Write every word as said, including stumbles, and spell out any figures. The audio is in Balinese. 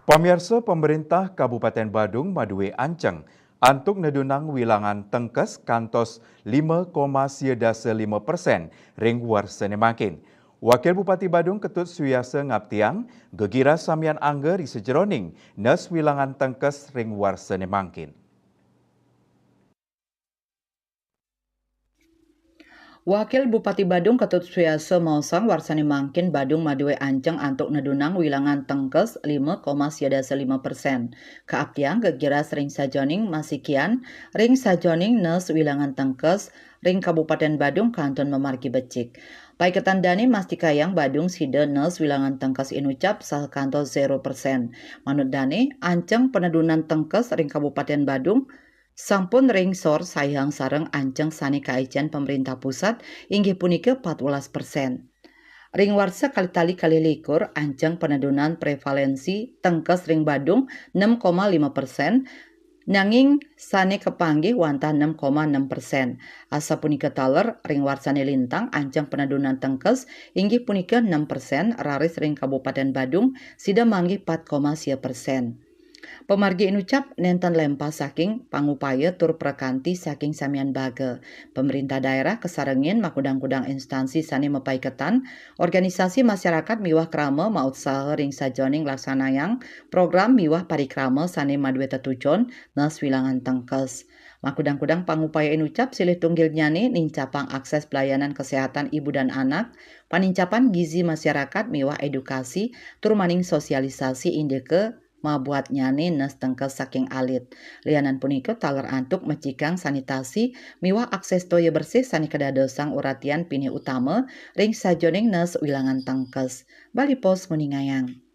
Pamiarsa, pamaréntah Kabupatén Badung madué anceng antuk nedunang wilangan tengkes kantos lima koma sia dasa lima persen ring warsané mangkin. Wakil Bupati Badung Ketut Suyasa ngaptiang gegiras samian angga ri sajeroning nes wilangan tengkes ring warsané mangkin. Wakil Bupati Badung Ketut Suyasa maosang warsané mangkin Badung madué anceng antuk nedunang wilangan tengkes lima koma sia dasa lima persen. Kaaptiang gegiras ring sajeroning masikian ring sajeroning nes wilangan tengkes ring Kabupatén Badung kantun mamargi becik. Paiketan dané mastikayang Badung sida nes wilangan tengkes inucap saha kantos zero persen. Manut dané, anceng penedunan tengkes ring Kabupatén Badung sampun ring sor saihang sareng anceng sané kaicén pamaréntah pusat, inggih punika empat belas persen. Ring warsa kalih tali kalih likur, anceng penedunan prevalensi tengkes ring Badung enam koma lima persen, nanging sané kapanggih wantah enam koma enam persen. Asapunika taler ring warsané lintang, anceng penedunan tengkes inggih punika enam persen, raris ring Kabupatén Badung sida manggih empat koma sia persen. Pamargi inucap nénten lémpas saking pangupaya tur prakanti saking samian baga. Pamaréntah daerah kasarengin makudang-kudang instansi sané mapaiketan, organisasi masarakat miwah krama mautsaha ring sajeroning laksanayang program miwah parikrama sané madué tetujon nes wilangan tengkes. Makudang-kudang pangupaya inucap silih tunggilnyané nincapang akses pelayanan kesehatan ibu dan anak, panincapan gizi masarakat miwah edukasi, tur maning sosialisasi indiké mabuatnyané nes tengkes saking alit. Lianan punika taler antuk mecikang sanitasi miwah akses toya bersih sané kadadosang uratian pinih utama ring sajeroning nes wilangan tengkes. Bali Post nguningayang.